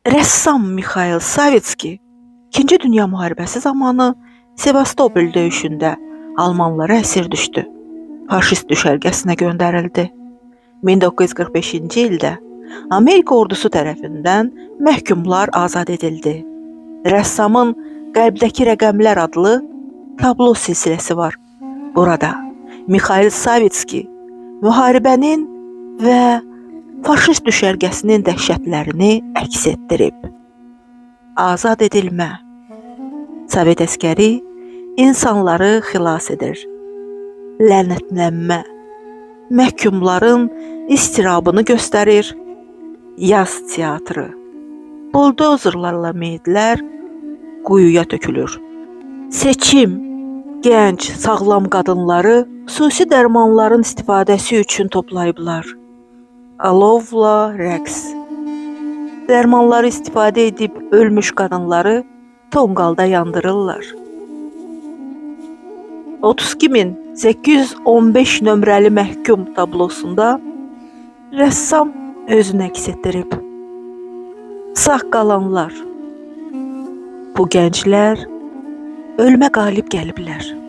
Rəssam Mixail Savitski İkinci Dünya Müharibəsi zamanı Sevastopol döyüşündə almanlara əsir düşdü. Faşist düşərgəsinə göndərildi. 1945-ci ildə Amerika ordusu tərəfindən məhkumlar azad edildi. Rəssamın Qərbdəki rəqəmlər adlı tablo silsiləsi var. Burada Mixail Savitski müharibənin və faşist düşərgəsinin dəhşətlərini əks etdirib. Azad edilmə. Sovet əskəri insanları xilas edir. Lənətlənmə. Məhkumların istirabını göstərir. Yaz teatrı. Buldozerlarla meyidlər quyuya tökülür. Seçim gənc, sağlam qadınları xüsusi dərmanların istifadəsi üçün toplayıblar. Alovla rəqs. Dərmanları istifadə edib ölmüş qadınları tonqalda yandırırlar. 32.815 nömrəli məhkum tablosunda rəssam özünü əks etdirib. Sağ qalanlar. Bu gənclər ölümə qalib gəliblər.